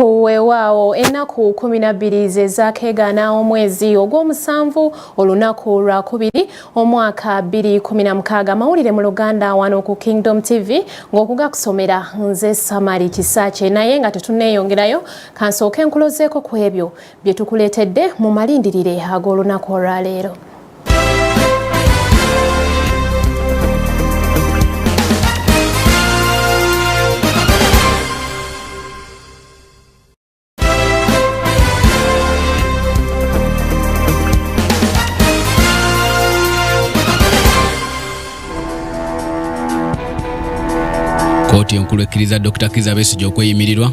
Weewaawo ennaku 12 ze zaakeegaana omwezi ogw'omusanvu olunaku lwakubiri omwaka 2016. Amawulire mu Luganda wano ku Kingdom TV ng'okugakusomera nze Samali Kisaakye, naye nga tetunneeyongerayo kansooke nkulozeeko ku ebyo bye tukuleetedde mu malindirire ag'olunaku olwaleero. Kkooti enkulu ekkiriza Dr. Kizza Besigye okweyimirirwa,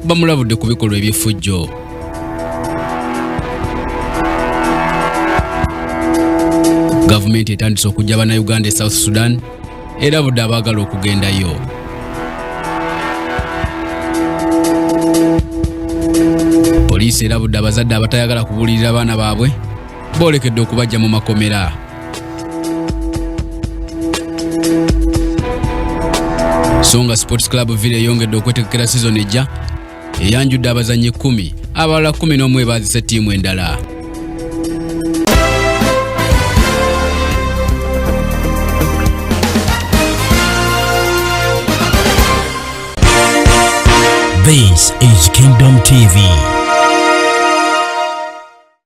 bamulabudde ku bikolwa eby'effujjo. Gavumenti etandise okuggya Bannayuganda e South Sudan, erabudde abaagala okugendayo. Poliisi erabudde abazadde abatayagala kubuulirira baana baabwe boolekedde okubajja mu makomera. So nga Sports Club Villa eyongedde okwetegekera sizoni ejja, eyanjudde abazannyi 10, abalala 11 ebaazise ttiimu endala. This is Kingdom TV.